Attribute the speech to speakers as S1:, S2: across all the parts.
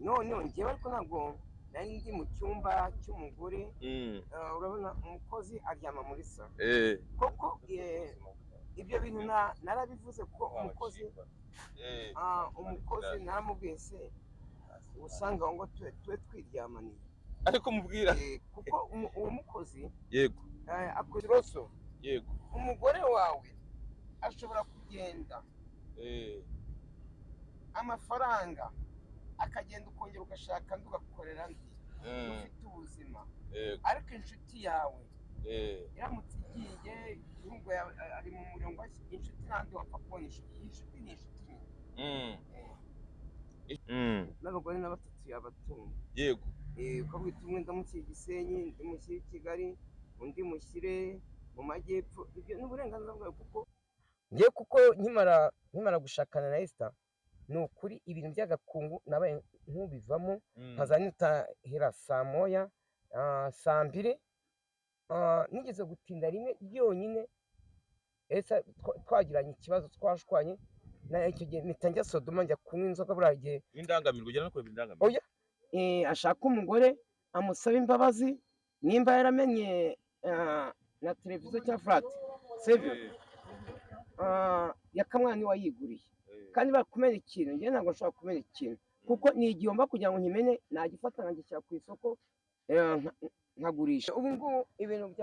S1: None njyewe ariko ntabwo nari ndi mu cyumba cy'umugore. Urabona umukozi aryama muri salo koko. Ibyo bintu narabivuze ko umukozi, umukozi naramubwiye se usanga ngo tube twiryamaniye.
S2: Ariko mubwira
S1: kuko uwo mukozi
S2: yego
S1: akora iroso.
S2: Yego.
S1: Umugore wawe ashobora kugenda amafaranga akagenda, ukongera ugashaka andi, ugakorera andi, ufite ubuzima. Ariko inshuti yawe iramutse igiye, igihugu ari mu muriro, inshuti n'andi wapfa kubona inshuti. Inshuti ni inshuti nyine. N'abagore na batatu yabatunga.
S2: Yego.
S1: Ukabwita umwe ndamushyira i Gisenyi, undi mushyire i Kigali, undi mushyire mu majyepfo. Ibyo ni uburenganzira bwawe. Kuko ngiye, kuko nkimara gushakana na Esther, ni ukuri ibintu by'agakungu nabaye nk'ubivamo, nkaza nitahira saa 1, saa 2. Nigeze gutinda rimwe ryonyine, Esther twagiranye ikibazo, twashwanye na icyo gihe mpita njya Sodoma, njya kunywa inzoga buriya gihe.
S2: N'indangamirwa ugera no kureba indangamirwa.
S1: Oya, ashaka umugore amusaba imbabazi nimba yaramenye na televiziyo cyangwa flat sibyo, yakamwana niwe wayiguriye. Kandi bakumena ikintu, njyewe ntabwo nshobora kumena ikintu kuko ni igihombo. Kugira ngo nkimene nagifata nkagishyira ku isoko, nkagurisha. Ubu ngubu ibintu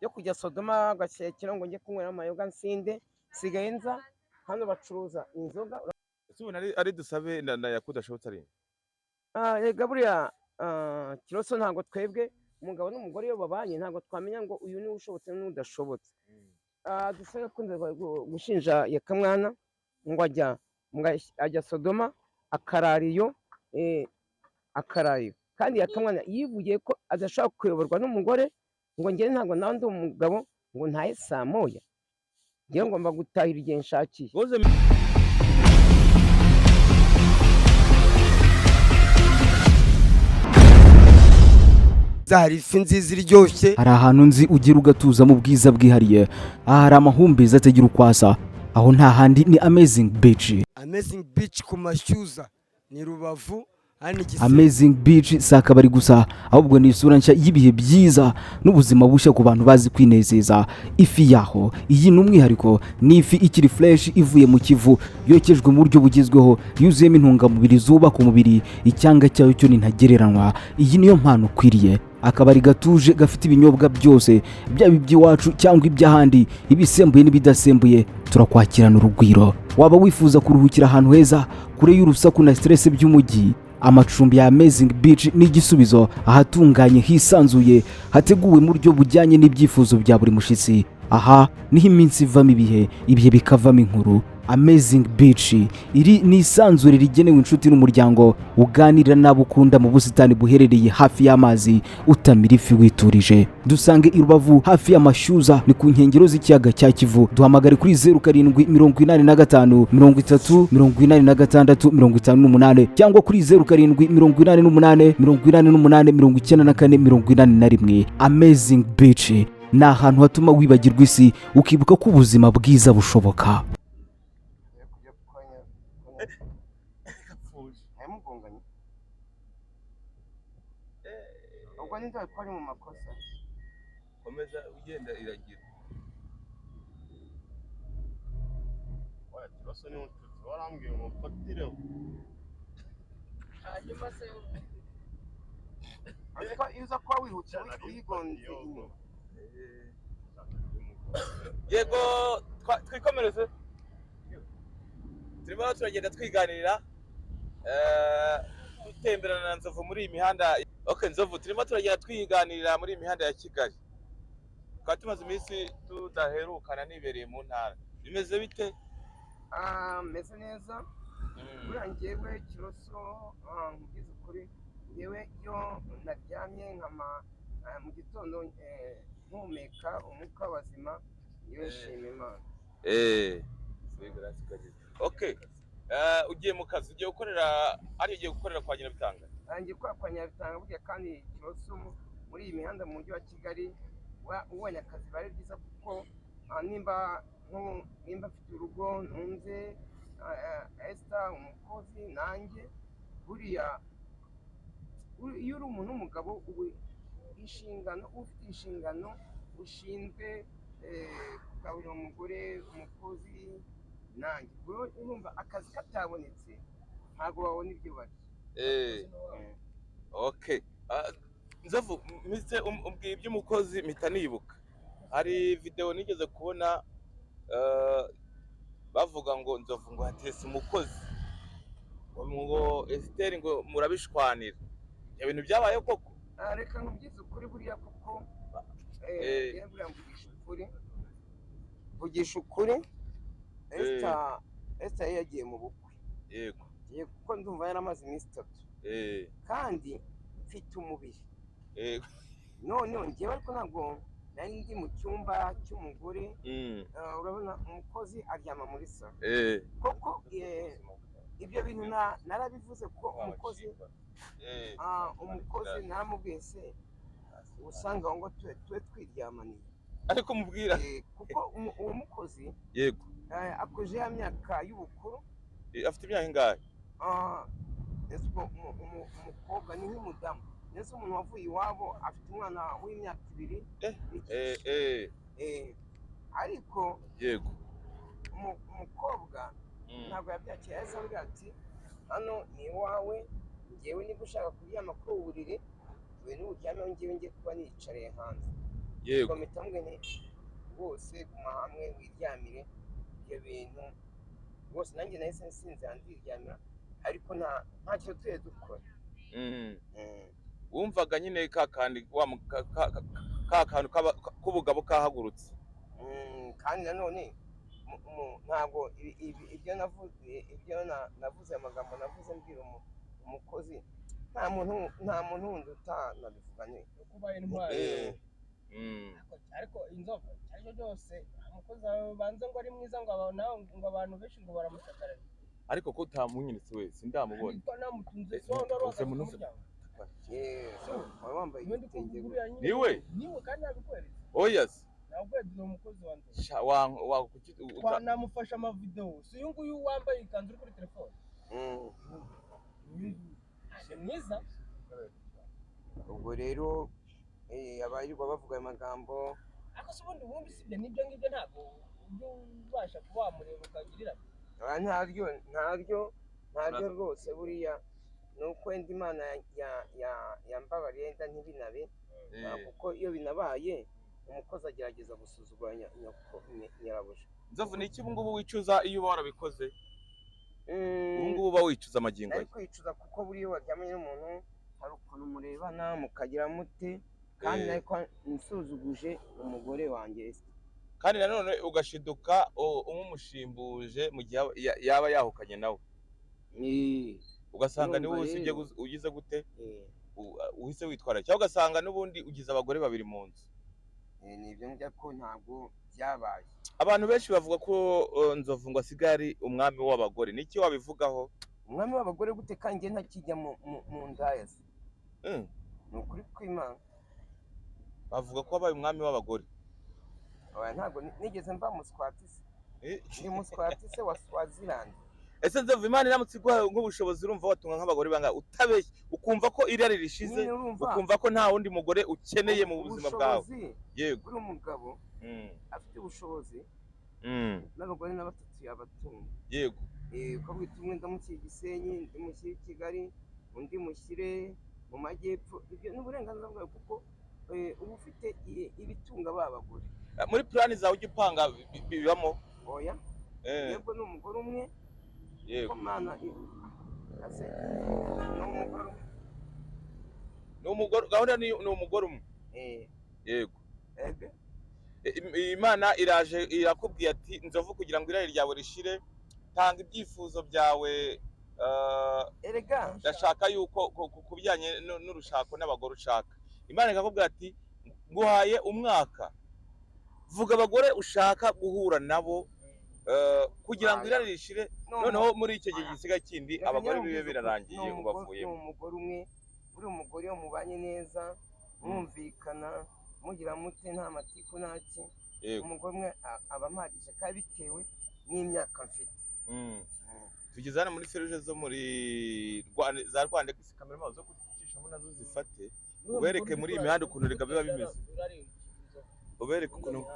S1: byo kujya Sodoma Gashyekero ngo njye kunywera amayoga nsinde, nsigaye nza hano bacuruza inzoga.
S2: Ese ubona ari Dusabe na Yakudashobotse ari
S1: Rega buriya, Kiroso, ntabwo twebwe umugabo n'umugore iyo babanye ntabwo twamenya ngo uyu niwe ushobotse n'udashobotse. Dusabe akunze gushinja Yakamwana ngo ajya Sodoma akarara iyo, akarara iyo, kandi Yakamwana yivugiye ko adashobora kuyoborwa n'umugore, ngo njye ntabwo nawe ndi umugabo ngo ntahe saa 1, njyewe ngomba gutahira igihe nshakiye.
S2: Goze.
S3: Hari ifi nziza iryoshye.
S4: Hari ahantu nzi ugira ugatuza mu bwiza bwihariye. Aha hari amahumbezi atagira uko asa. Aho nta handi, ni Amazing Beach.
S3: Amazing Beach ku Mashyuza, ni Rubavu hano Igisenyi.
S4: Amazing Beach si akabari gusa, ahubwo ni isura nshya y'ibihe byiza n'ubuzima bushya ku bantu bazi kwinezeza. Ifi yaho iyi ni umwihariko, ni ifi ikiri fresh ivuye mu Kivu, yokejwe mu buryo bugezweho, yuzuyemo intungamubiri zubaka umubiri. Icyanga cyayo cyo ni ntagereranywa. Iyi niyo mpano ukwiriye. Akabari gatuje gafite ibinyobwa byose, byaba iby'iwacu cyangwa iby'ahandi, ibisembuye n'ibidasembuye, turakwakirana urugwiro. Waba wifuza kuruhukira ahantu heza kure y'urusaku na stress by'umujyi, amacumbi ya Amazing Beach ni igisubizo. Ahatunganye, hisanzuye, hateguwe mu buryo bujyanye n'ibyifuzo bya buri mushyitsi. Aha niho iminsi ivamo ibihe, ibihe bikavamo inkuru. Amazing Beach iri ni isanzure rigenewe inshuti n'umuryango, uganira n'abo ukunda mu busitani buherereye hafi y'amazi, utamira ifi witurije. Dusange i Rubavu hafi y'Amashyuza, ni ku nkengero z'ikiyaga cya Kivu. Duhamagare kuri 0785308658 cyangwa kuri 0788889481. Amazing Beach ni ahantu hatuma wibagirwa isi, ukibuka ko ubuzima bwiza bushoboka.
S1: Kujya yamugonganye, ubwo ninde ko ari mu makosa?
S2: Komeza ugenda, iragira.
S5: Oya, Kiroso ni inshuti, warambwiye ngo mfatireho.
S1: Hanyuma se ariko iyo uza kuba wihutse uyigonze inyuma.
S2: Yego, twikomereze. Turimo turagenda twiganirira, dutemberana na Nzovu muri iyi mihanda. Okay Nzovu, turimo turagenda twiganirira muri iyi mihanda ya Kigali. Twari tumaze iminsi tudaherukana, nibereye mu ntara. Bimeze bite?
S1: Meze neza. Buriya njyewe Kiroso, nkubwize ukuri, njyewe iyo naryamye nkama mu gitondo, mpumeka umwuka w'abazima, njyewe nshima Imana.
S2: Okay, ugiye mu kazi, ugiye gukorera hariya, ugiye gukorera kwa Nyirabitanga.
S1: Ngiye gukora kwa Nyabitanga. Burya kandi Kiroso, muri iyi mihanda mu mujyi wa Kigali, ubonye akazi biba ari byiza, kuko nimba mfite urugo ntunze, Esther umukozi, nanjye buriya. Iyo uri umuntu w'umugabo, ubu inshingano, ufite inshingano ushinzwe kugaburira umugore, umukozi nanjye. Ubwo urumva akazi katabonetse, ntabwo babona ibyo barya.
S2: Okay. Nzovu, mpise umbwiye iby'umukozi, mpita nibuka hari video nigeze kubona, bavuga ngo Nzovu ngo hatese umukozi, ngo Esiteri ngo murabishwanira. Ibyo bintu byabaye koko?
S1: Reka nkubwize ukuri, buriya kuko buriya mvugisha ukuri, mvugisha ukuri, Esther yari yagiye mu bukwe. Ngiye kuko ndumva yaramaze iminsi 3, kandi mfite umubiri. None njyewe ariko ntabwo nari ndi mu cyumba cy'umugore. Urabona umukozi aryama muri salo. Koko ibyo bintu narabivuze ko umukozi umukozi naramubwiye se usanga aho ngo tube twiryamaniye.
S2: Ariko mubwira.
S1: Kuko uwo mukozi akuje ya myaka y'ubukuru.
S2: Afite imyaka ingahe?
S1: Ese ubwo umukobwa ni nk'umudamu, ndetse umuntu wavuye iwabo afite umwana w'imyaka 2 n'igice. Ariko umukobwa ntabwo yabyakira, yahise ambwira ati hano ni iwawe, ngewe niba ushaka kuryama kuri ubu buriri we n'uburyameho, ngewe ngiye kuba nicariye hanze. Komite amubwira nti rwose guma hamwe wiryamire ibyo bintu rwose, nanjye nahise nsinzira ndiryamira, ariko nta kintu tujye dukora.
S2: Wumvaga nyine ka kandi wa ka kantu k'ubugabo kahagurutse.
S1: Kandi nanone ntabwo ibyo navuze, ibyo navuze, amagambo navuze mbwira umukozi, nta muntu wundi utanabivuga ni
S6: kuba intwari. Ariko Inzovu, icyo ari cyo cyose, umukozi wawe banze ngo ari mwiza, ngo ngo abantu benshi ngo baramusagarira.
S2: Ariko ko utamunyeretse wese ndamubonye.
S6: Ariko namutunze so ndaro
S2: Uze munuze.
S1: Wari wambaye
S6: Niwe ndi
S1: igitenge
S6: kuvuga uriya nyine.
S2: Niwe?
S6: Niwe, kandi nabikweretse.
S2: Oya se.
S6: Nabikweretse, ni umukozi wa Nzovu.
S2: Sha, wa kuki
S6: Twanamufashe amavideo. Si uyu nguyu wambaye ikanzu uri kuri telefone? Ni mwiza.
S1: Ubwo rero abarirwa bavuga ayo magambo.
S6: Ariko se ubundi wumva isibye n'ibyo ngibyo, ntabwo ujya ubasha kuba wamureba ukagirira.
S1: Ntaryo, ntaryo, ntaryo rwose. Buriya ni uko wenda Imana yambabariye wenda ntibinabe, kuko iyo binabaye umukozi agerageza gusuzugura nyirabuja.
S2: Nzovu, ni iki ubu ngubu wicuza iyo uba warabikoze? Ubu ngubu uba wicuza amagingo
S1: Ariko kwicuza, kuko buriya waryamanye n'umuntu hari ukuntu murebana mukagira mute, kandi ariko nsuzuguje umugore wanjye Esther.
S2: Kandi nanone ugashiduka umushimbuje mu gihe yaba yahukanye nawe, ugasanga niwe
S1: Urumva
S2: usibye
S1: rero.
S2: ugize gute, uhise witwara, cyangwa ugasanga n'ubundi ugize abagore babiri mu nzu.
S1: Ni ibyo ngibyo ko ntabwo byabaye.
S2: Abantu benshi bavuga ko Nzovu ngo asigaye ari umwami w'abagore, niki wabivugaho?
S1: Umwami w'abagore gute kandi njye ntakijya mu ndaya se? Ni ukuri kw'Imana.
S2: Bavuga ko wabaye umwami w'abagore.
S1: Oya, ntabwo nigeze mva muswati se. Ndi muswati se wa Swaziland.
S2: Ese Nzovu, Imana iramutse iguhaye nk'ubushobozi, urumva watunga nk'abagore bangahe utabeshye, ukumva ko irari rishize,
S1: Nyine urumva
S2: ukumva ko nta wundi mugore ukeneye mu buzima bwawe?
S1: Ubushobozi, buri umugabo afite ubushobozi n'abagore na batatu yabatunga. Ukavuga uti umwe ndamushyira i Gisenyi, undi mushyire i Kigali, undi mushyire mu majyepfo, ibyo ni uburenganzira bwawe, kuko uba ufite ibitunga ba bagore.
S2: Muri plan zawe ujya upanga bibamo?
S1: Oya. Yego, ni umugore umwe. Ko Mana ase ni umugore umwe.
S2: Ni umugore, gahunda ni umugore umwe. Yego.
S1: Ebe.
S2: Imana iraje irakubwiye ati Nzovu, kugira ngo irari ryawe rishire, tanga ibyifuzo byawe,
S1: Erega
S2: ndashaka yuko ku bijyanye n'urushako n'abagore ushaka. Imana ikakubwira ati nguhaye umwaka, vuga abagore ushaka guhura nabo, kugira ngo irari rishire, noneho muri icyo gihe gisigaye kindi
S1: Reka
S2: abagore
S1: nyamubwize
S2: bibe
S1: ukuri,
S2: birarangiye, ubavuyemo.
S1: Ni umugore umwe, uri umugore iyo mubanye neza, mwumvikana, mugira mute, nta matiku nta ki. Umugore umwe aba ampagije, kandi bitewe n'imyaka mfite.
S2: Tugeze hano muri feruje zo muri za Rwandex, kamera zo gucisha. ziracamo nazo zifate, ubereke muri iyi mihanda ukuntu rega biba bimeze, ubereke ukuntu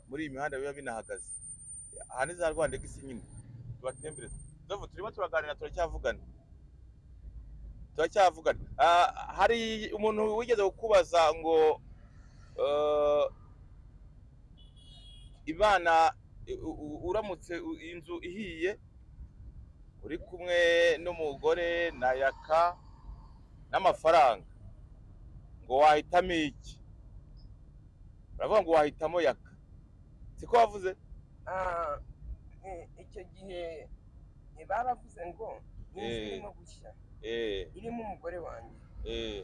S2: muri iyi mihanda biba binahagaze. Aha ni za Rwandex nyine, tubatembereza. Nzovu, turimo turaganira, turacyavugana, turacyavugana. Hari umuntu wigeze kukubaza ngo Imana uramutse inzu ihiye uri kumwe n'umugore na Yaka n'amafaranga, ngo wahitamo iki? Uravuga ngo wahitamo Yaka, siko wavuze?
S1: Icyo gihe baravuze ngo inzu irimo gushya, irimo umugore wanjye,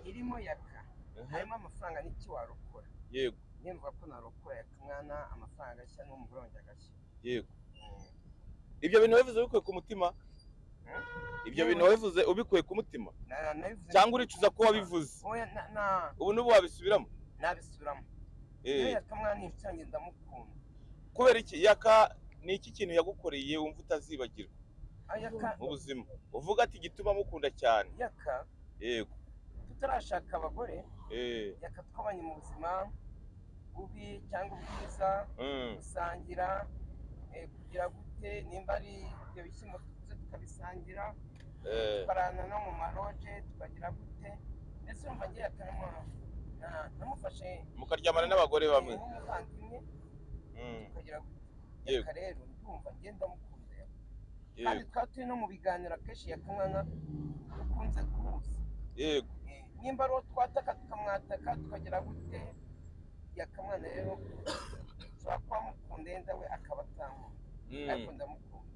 S1: irimo Yaka, harimo amafaranga, n'iki warokora? Nimba ko narokora Yaka mwana, amafaranga agashya n'umugore wanjye agashya.
S2: Ibyo bintu wabivuze ubikuye ku mutima? Ibyo bintu wabivuze ubikuye ku mutima
S1: Nabivuze
S2: cyangwa uricuza ko wabivuze?
S1: Oya,
S2: Ubu n'ubu wabisubiramo?
S1: Nabisubiramo. Iyo Yaka mwana ni inshuti yanjye, ndamukunda.
S2: Kubera iki Yaka? Ni iki kintu yagukoreye wumva utazibagirwa
S1: Yaka
S2: mu buzima, uvuga ati gituma mukunda cyane?
S1: Yaka, tutarashaka abagore, Yaka twabanye mu buzima bubi cyangwa ubwiza, gusangira, kugira gute, nimba ari ibyo bishyimbo tuguze tukabisangira, tukarana no mu maroje, tukagira gute, ndetse urumva ngiye namufashe
S2: Mukaryamana n'abagore bamwe.
S1: nk'umuvandimwe, tukagira gute. Yaka rero ndumva ngenda mukunda Yaka. Kandi twaba turi no mu biganiro akenshi, Yaka mwana dukunze guhuza. Nimba ari uwo twataka tukamwataka, tukagira gute. Yaka mwana rero nshobora kuba mukunda, yenda we akaba atankunda, ariko ndamukunda.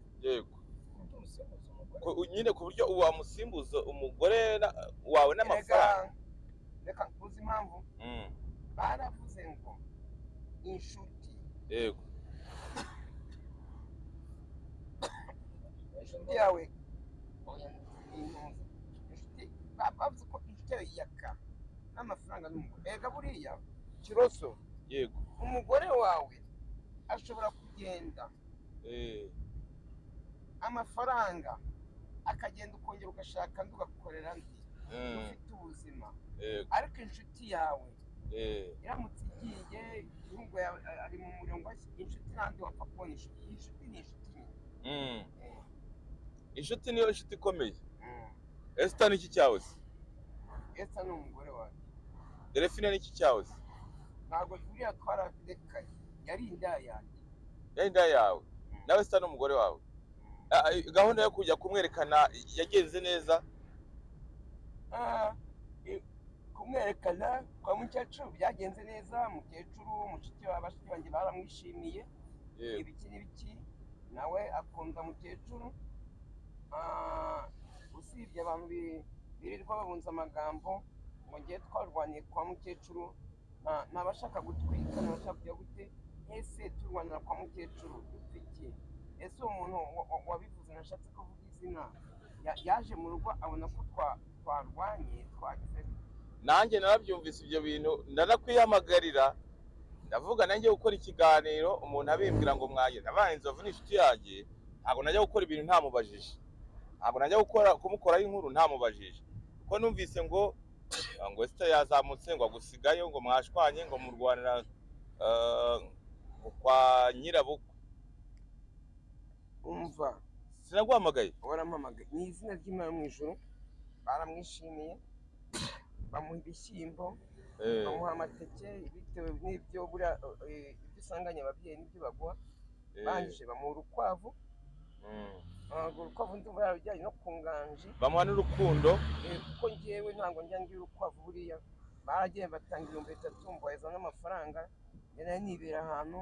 S2: Nyine ku buryo wamusimbuza umugore wawe n'amafaranga?
S1: Reka nkuze impamvu. Baravuze ngo inshuti, inshuti yawe, oya, intuza inshuti, bavuze ko inshuti yawe Yaka n'amafaranga n'umugore. Erega buriya Kiroso, umugore wawe ashobora kugenda, amafaranga akagenda, ukongera ugashaka andi, ugakorera andi, ufite ubuzima. Ariko inshuti yawe iramutse igiye, igihugu yawe ari mu murongo, inshuti n'andi wapfa kubona inshuti. Inshuti ni inshuti nyine.
S2: Inshuti niyo inshuti ikomeye. Esita ni iki cyawe se?
S1: Esther ni umugore wanjye.
S2: Delphine ni iki cyawe se?
S1: Ntabwo buriya twararekanye, yari indaya yanjye.
S2: Yari indaya yawe? Nawe Esita ni umugore wawe. Gahunda yo kujya kumwerekana yagenze neza?
S1: Kumwerekana kwa mukecuru byagenze neza. Mukecuru, mushiki wa bashiki banjye baramwishimiye, ibiki n'ibiki, nawe akunda mukecuru. Usibye abantu birirwa babunza amagambo ngo ngiye twarwaniye kwa mukecuru, ni abashaka gutwika, ni abashaka kujya gute. Ese turwanira kwa mukecuru dupfa iki? Ese uwo muntu wabivuze, nashatse kuvuga izina, yaje mu rugo abona ko twarwanye, twagize?
S2: Nanjye narabyumvise ibyo bintu, ndanakwihamagarira, ndavuga nanjye gukora ikiganiro umuntu abimbwira ngo mwaye nabaye. Inzovu ni inshuti yanjye, ntabwo najya gukora ibintu ntamubajije, ntabwo najya gukora kumukoraho inkuru ntamubajije, kuko numvise ngo Esita yazamutse, ngo agusigayo, ngo mwashwanye, ngo murwanira ngo kwa nyirabukwe.
S1: Umva.
S2: Sinaguhamagaye?
S1: Warampamagaye. Ni izina ry'Imana mu ijuru, baramwishimiye, bamuha ibishyimbo, bamuha amateke, bitewe n'ibyo buriya ibyo usanganye ababyeyi n'ibyo baguha. Barangije bamuha urukwavu. Urwo urukwavu ndumva yararujyanye no ku nganji.
S2: Bamuha n'urukundo.
S1: Kuko njyewe ntabwo njya ngira urukwavu. Buriya baragiye batanga 3000, mbohereza n'amafaranga. Njye nari nibera ahantu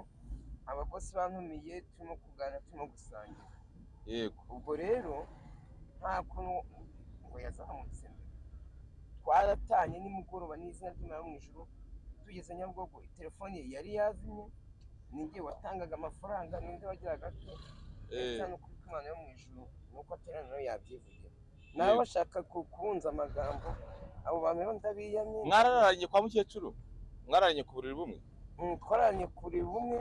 S1: ababosi bantumiye, turimo kuganira, turimo gusangira. Ubwo rero nta kuntu ngo yazamutse mbere. Twaratanye nimugoroba n'izina ry'Imana mu ijuru, tugeze Nyabugogo telefone ye yari yazimye. Ninjye watangaga amafaranga, ninde wagiraga ate. Cyane ukuri kw'Imana yo mu ijuru ni uko atera nawe yabyivugira, nawe bashaka kubunza amagambo. Abo bantu rero ndabiyamye.
S2: Mwararanye kwa mukecuru, mwararanye ku buriri bumwe?
S1: Twararanye ku buriri bumwe.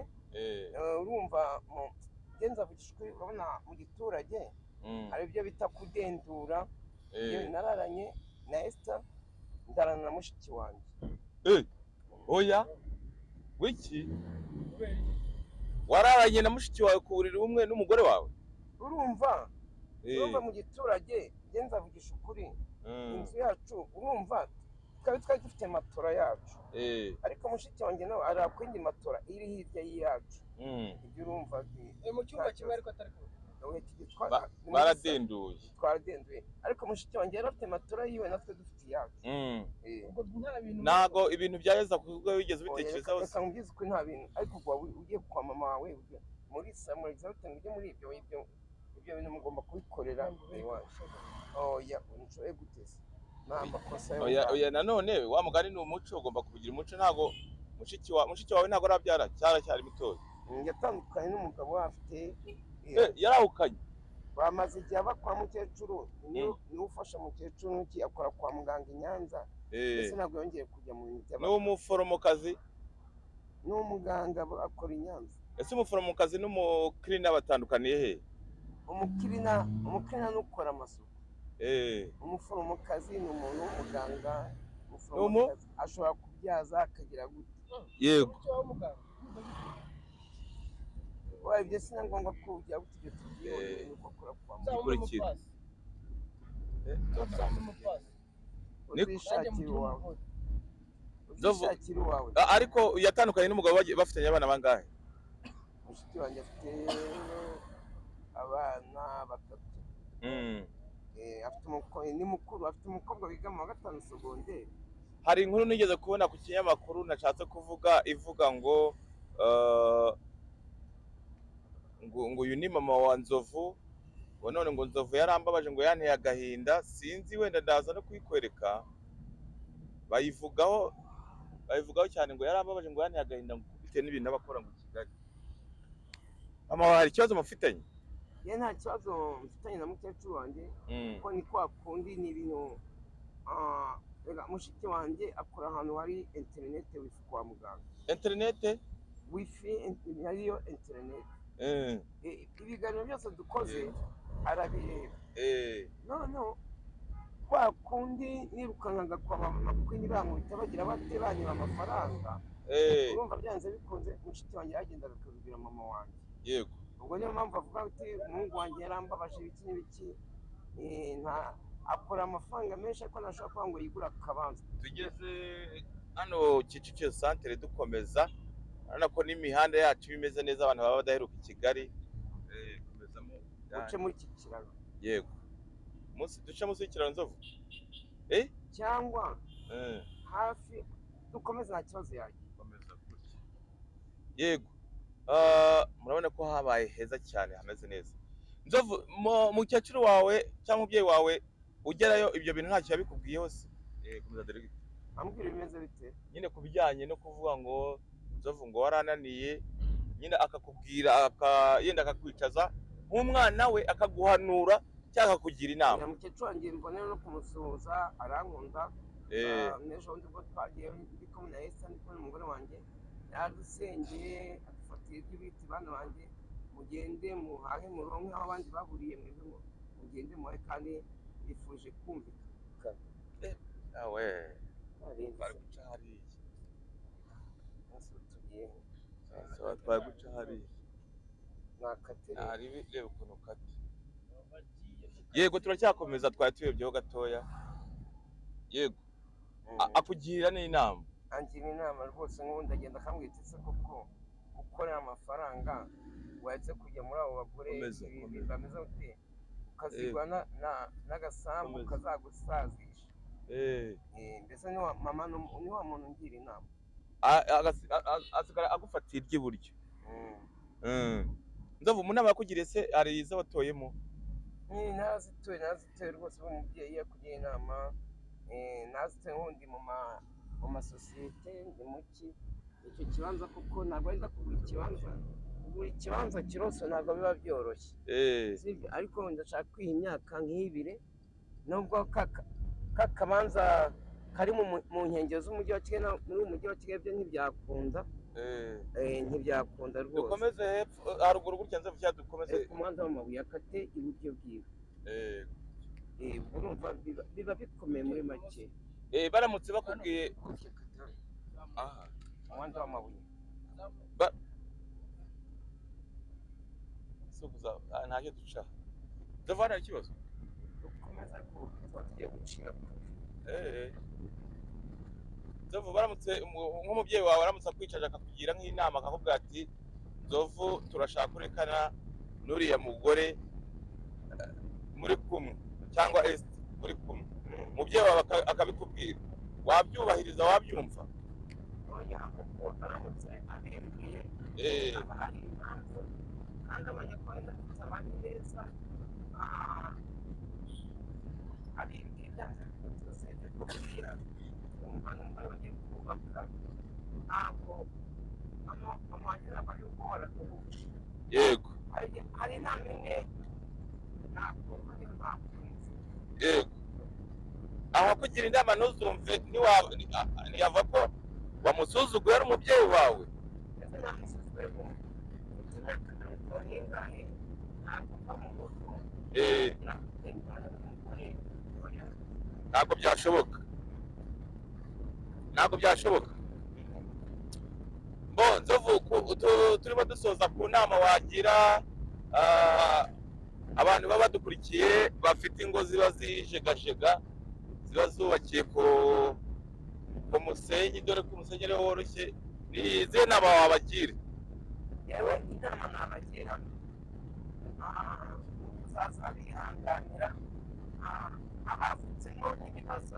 S1: Urumva genza vugisha ukuri, urabona mu giturage hari ibyo bita kudendura. Yewe, nararanye na Esther. Ndarana na mushiki wanjye.
S2: Oya, wiki wararanye na mushiki wawe ku buriri bumwe n'umugore wawe?
S1: Urumva, urumva, mu giturage, njye nzavugisha ukuri, inzu yacu, urumva, twari dufite matora yacu, ariko mushiki wanjye nawe arara ku yindi matora iri hirya y'iyacu. Ibyo urumva
S6: Mu cyumba kimwe ariko atari kumwe.
S2: Baradenduye.
S1: Twaradenduye, ariko mushiki wanjye yari afite matora yiwe, natwe dufite iyacu.
S6: Ubwo nta bintu.
S2: Ntago ibintu bya Yezu akuzwe wigeze ubitekerezaho?
S1: Reka nkubwize ukuri, nta bintu, ariko ubwo waba ugiye kwa mama wawe, ugiye muri samuriza ujye muri ibyo bintu mugomba kubikorera iwanyu. Oya, nshoboye guteza ni amakosa yo
S2: Oya, oya, nanone wa mugani ni umuco, ugomba kugira umuco. Ntago mushiki wawe ntago arabyara, cyaracyari mutoya?
S1: Yatandukanye n'umugabo we afite
S2: Yarahukanye?
S1: Bamaze igihe aba kwa mukecuru, niwe ufasha mukecuru n'iki, akora kwa muganga i Nyanza. Ndetse ntabwo yongeye kujya mu bintu
S2: Ni
S1: by'abantu.
S2: umuforomokazi?
S1: Ni umuganga, akora i Nyanza.
S2: Ese umuforomokazi n'umukirina batandukaniye he?
S1: Umukirina ni ukora amasuku. Umuforomokazi ni umuntu w'umuganga. Umuforomokazi ashobora kubyaza, akagira gute.
S2: Yego.
S1: Oya, ibyo si na ngombwa ko ujya gute, ibyo tubyiboneye nuko akora kwa muganga.
S2: Ikurikira.
S1: Uzishakira uwawe, uzishakira uwawe.
S2: Ariko yatandukanye n'umugabo bafitanye abana bangahe?
S1: Mushiki wanjye afite abana batatu. Afite ni mukuru, afite umukobwa wiga mu wa gatanu segonderi.
S2: Hari inkuru nigeze kubona ku kinyamakuru nashatse kuvuga, ivuga ngo ngo uyu ni mama wa Nzovu, ngo none ngo Nzovu yarambabaje, ngo yanteye agahinda. Sinzi, wenda ndaza no kuyikwereka. Bayivugaho cyane, ngo yarambabaje, ngo yanteye agahinda, ngo bitewe n'ibintu aba akora ngo i Kigali. Mama wawe hari ikibazo mufitanye?
S1: Ye, nta kibazo mfitanye na mukecuru wanjye, kuko ni kwa kundi, ni ibintu, rega mushiki wanjye akora ahantu hari interinete, wifi, kwa muganga.
S2: Interinete?
S1: Wifi ariyo interinete. Ibiganiro byose dukoze arabireba. Noneho kwa kundi nirukankaga kwa mama Queen, bankubita, bagira bate, banyura amafaranga. Urumva, byanze bikunze mushiki wanjye yagendaga akabibwira mama wanjye. Ubwo niyo mpamvu avuga ati umuhungu wanjye yarambabaje, ibiki n'ibiki. Nta akora amafaranga menshi, ariko ntashobora kuvuga ngo yigure akabanza.
S2: Tugeze hano Kicukiro santere, dukomeza, urabona ko n'imihanda yacu iba imeze neza, abantu baba badaheruka i Kigali. Komezamo.
S1: Uce muri iki kiraro.
S2: Yego, munsi, duce munsi y'ikiraro, Nzovu.
S1: Cyangwa hafi, dukomeze, nta kibazo yagira.
S2: Komeza gutya. Yego. Murabona ko habaye heza cyane, hameze neza. Nzovu, mukecuru wawe cyangwa umubyeyi wawe ugerayo, ibyo bintu ntacyo yabikubwiyeho se? Komeza directeur.
S1: Ambwira bimeze bite?
S2: Nyine ku bijyanye no kuvuga ngo Nzovu ngo warananiye, nyine akakubwira, yenda akakwicaza nk'umwana we, akaguhanura cyangwa akakugira inama.
S1: Ya, mukecuru wanjye mbonera no kumusuhuza, arankunda. N'ejo bundi ubwo twagiye ndi kumwe na Esther, ndi kumwe n'umugore wanjye, yaradusengeye, adufatira ibyo bita bana banjye, mugende muhahe muronke aho abandi baburiye, mwebwe ngo mugende muhahe, kandi yifuje kumvikana.
S2: Awe.
S1: Ntarenze.
S2: Twari guca hariya.
S1: Umunsi tugiye.
S2: Sawa, twari guca hariya.
S1: Nakatere.
S2: Hari, reba ukuntu ukata. Yego, turacyakomeza, twari tuyobyeho gatoya. Yego. Akugira n'inama?
S1: Angira inama rwose, nk'ubu ndagenda akambwira ati ese koko gukorera amafaranga wahetse kujya muri abo bagore
S2: Komeza,
S1: ibi
S2: komeza.
S1: bameze gute, ukazigwa n'agasambu
S2: Komeza.
S1: kazagusazisha. Mbese ni wa mama, ni wa muntu ungira inama.
S2: Asigara agufatiye iry'iburyo. Nzovu, mu nama yakugiriye se hari izo watoyemo?
S1: Narazituye, narazituye rwose. Ubu umubyeyi yakugira inama, nazituye. Nk'ubu mu masosiyete, ndi muki icyo kibanza, kuko ntabwo wenda kugura ikibanza, kugura ikibanza kirose ntabwo biba byoroshye. Sibyo, ariko ndashaka kwiha imyaka nk'ibiri, nubwo ka kabanza kari mu nkengero z'umujyi wa Kigali, muri uyu mujyi wa Kigali byo ntibyakunda. Ntibyakunda rwose.
S2: Dukomeze hepfo, haruguru gutya, Nzovu, cyangwa dukomeze?
S1: Ku muhanda w'amabuye, akate iburyo bwiwe. Urumva biba bikomeye muri make.
S2: Baramutse bakubwiye aha
S1: Umuhanda w'amabuye.
S2: Sukuza ntacyo duca. Nzovu, hano hari ikibazo.
S1: Dukomeza ariko tuba tugiye gucika.
S2: Nzovu, baramutse nk'umubyeyi wawe aramutse akwicaje akakugira nk'inama, akakubwira ati: "Nzovu, turashaka kurekana n'uriya mugore muri kumwe, cyangwa Esther muri kumwe," umubyeyi wawe akabikubwira, wabyubahiriza, wabyumva?
S1: Oya, kuko aramutse abimbwiye haba hari impamvu, kandi abanyarwanda tutabanye neza. Abimbwiye byanze bikunze, kubwira numva bagiye kubaka, ntabwo mama wanjye ntabwo ari guhora duhuje. Hari inama imwe ntabwo ari bakunze.
S2: Yego, aho kugira inama ntuzumve, ntiyava ko wamusuzuguye ari umubyeyi wawe.
S1: Ndetse namusuzuguye mu imyaka 50 ntabwo mva mu rugo. N'umugore, oya.
S2: Ntabwo byashoboka, ntabwo byashoboka. Bo Nzovu, turimo dusoza, ku nama wagira abantu baba badukurikiye bafite ingo ziba zijegajega, ziba zubakiye ku musenyi, dore ko umusenyi ariwo woroshye, ni izihe nama wabagira?
S1: Yewe, inama nabagira uzaza bihanganira abavutsemo n'ibibazo,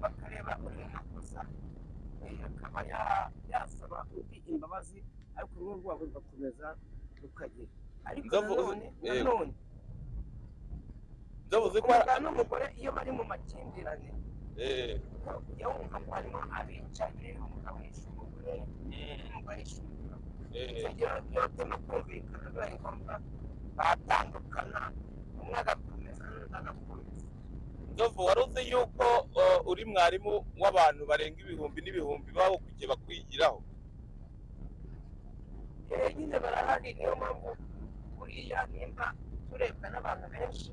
S1: bakareba uri mu makosa, akaba yasaba undi imbabazi, ariko urugo rwabo rugakomeza rukagira, ariko nanone nanone
S2: Nzovu, uzi ko
S1: umugabo n'umugore iyo bari mu makimbirane, ujya wumva ngo harimo abicaye, umugabo yishe umugore, umugore yishe umugabo. Icyo gihe iyo batema kumvikana, bibaye ngombwa batandukana, umwe agakomeza n'undi agakomeza.
S2: Nzovu, wari uzi yuko uri mwarimu w'abantu barenga ibihumbi n'ibihumbi bawukurikiye, bakwigiraho?
S1: Nyine barahari, niyo mpamvu buriya nimba turebwa n'abantu benshi,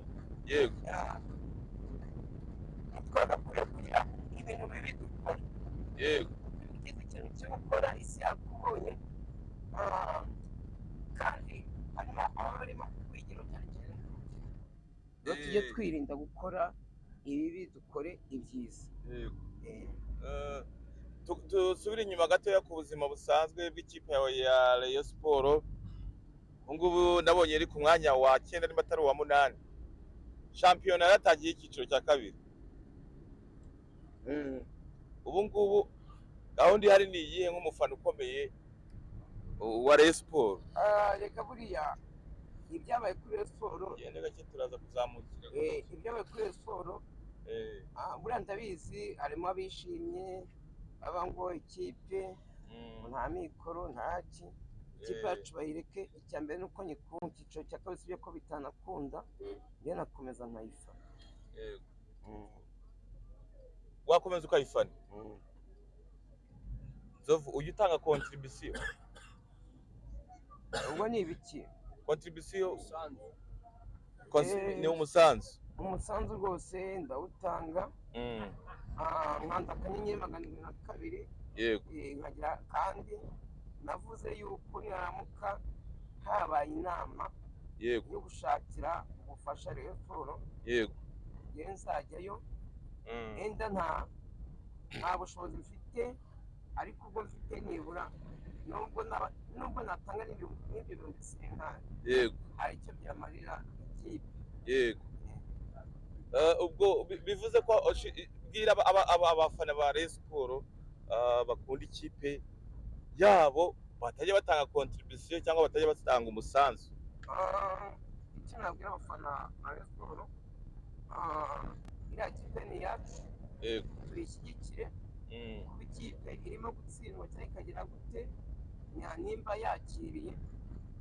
S1: ntitwagakwiye kugira ibintu bibi dukora. Ugize ikintu cyo gukora, isi yakubonye. Kandi harimo abarimo kwigira cyane cyane n'urubyiruko. Rero tujye twirinda gukora ibibi, dukore ibyiza.
S2: Dusubire inyuma gatoya ku buzima busanzwe bw'ikipe yawe ya Rayon Sport. Ubu ngubu nabonye iri ku mwanya wa 9, niba atari uwa 8. Shampiyona yaratangiye, icyiciro cya kabiri. Ubu ngubu gahunda ihari ni iyihe nk'umufana ukomeye wa Rayon Sport?
S1: Reka buriya ibyabaye kuri Rayon Sport,
S2: Gende gake, turaza kuzamukira.
S1: Ibyabaye kuri Rayon Sport, buriya ndabizi harimo abishimye baba ngo ikipe nta mikoro, nta ki, ikipe yacu bayireke. Icya mbere ni uko nyikunda, icyiciro cya kabiri sibyo ko bitanakunda, njye nakomeza nkayifana.
S2: Wakomeza ukayifana. Nzovu, ujya utanga contribution?
S1: Ubwo ni ibiki?
S2: Contribution ni umusanzu.
S1: Umusanzu rwose ndawutanga. Nkanda *702, nkagira, kandi navuze yuko niramuka habaye inama yo gushakira ubufasha Rayon Sport, njyewe nzajyayo. Enda nta bushobozi mfite, ariko ubwo mfite nibura, nubwo natanga n'ibyo bihumbi 50, hari icyo byamarira ikipe.
S2: Yego. Ubwo bivuze ko bwira abafana ba Rayon Sport bakunda ikipe yabo batajya batanga contribution cyangwa batajya batanga umusanzu.
S1: Icyo nabwira abafana ba Rayon Sport, iriya kipe ni iyacu, tuyishyigikire. Kuba ikipe irimo gutsindwa cyangwa ikagira gute, nimba yakiriye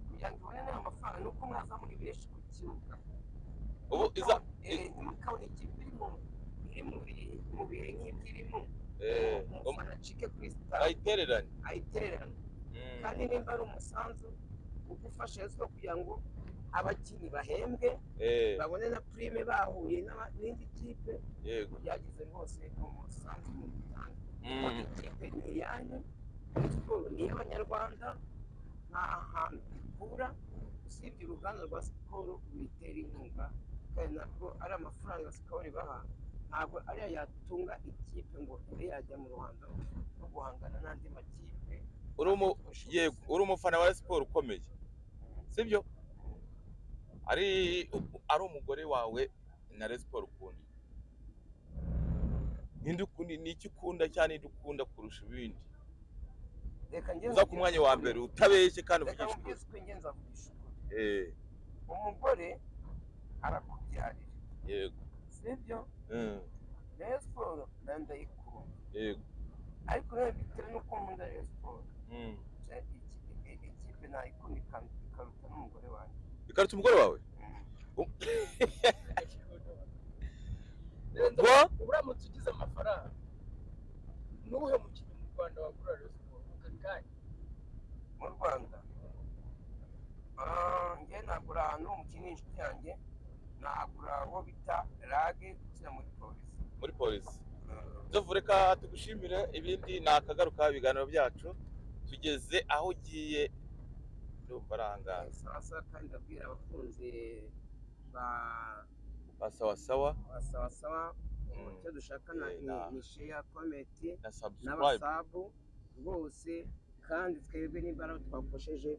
S1: kugira ngo ibone n'ayo mafaranga, ni uko mwaza muri benshi ku kibuga.
S2: Ubu iza
S1: Ntimukabone ikipe iri mu bihe nk'ibyo irimo, umufana acike kuri stade,
S2: ayitereranye.
S1: Ayitererane. Kandi nimba ari umusanzu ugufasha Rayon Sport kugira ngo Abakinnyi bahembwe, babone na prime bahuye n'indi kipe. Byagize rwose umusanzu mu gutanga. Ikipe ni iyanyu, siporo ni iy'Abanyarwanda, nta hantu ikura usibye uruganda rwa siporo ruyitera inkunga, kandi ntabwo ari amafaranga sikoro ibaha, ntabwo ariyo yatunga ikipe ngo ibe yajya mu ruhando rwo guhangana n'andi makipe.
S2: Yego, uri umufana wa siporo ukomeye, sibyo? Ari umugore wawe na Rayon Sport ukunda, ninde ukunda? Ni iki ukunda cyane, ninde ukunda kurusha ibindi?
S1: Reka njye
S2: Uza ku mwanya wa mbere utabeshye kandi
S1: Reka
S2: uvugisha ukuri.
S1: nkubwize ukuri, njye nzavugisha ukuri. Umugore arakubyarira, sibyo? Rayon Sport nayo ndayikunda, ariko rero bitewe n'uko nkunda Rayon Sport, ikipe nayikunda ikaruta n'umugore wanjye.
S2: Ikaruta umugore wawe? Ngo
S6: Uramutse ugize amafaranga, nuwuhe mukinnyi mu Rwanda wagura Rayon Sport aka kanya?
S1: Mu Rwanda? Njye nagura ahantu umukinnyi inshuti yanjye, nagura uwo bita Rage ukina muri Polisi.
S2: Muri Polisi. Nzovu, reka tugushimire, ibindi ni akagaruka. Ibiganiro byacu tugeze aho ugiye, ndumva ari ahangaha.
S1: Sawa sawa, kandi ndabwira abakunzi ba
S2: Ba Sawa Sawa.
S1: Ba Sawa Sawa, icyo dushaka ni share, comment
S2: na subscribe.
S1: N'aba sub rwose. Kandi twebwe nimba ari aho twakosheje,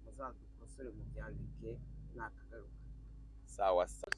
S1: muzadukosore, mubyandike, ni akagaruka.
S2: Sawa sawa.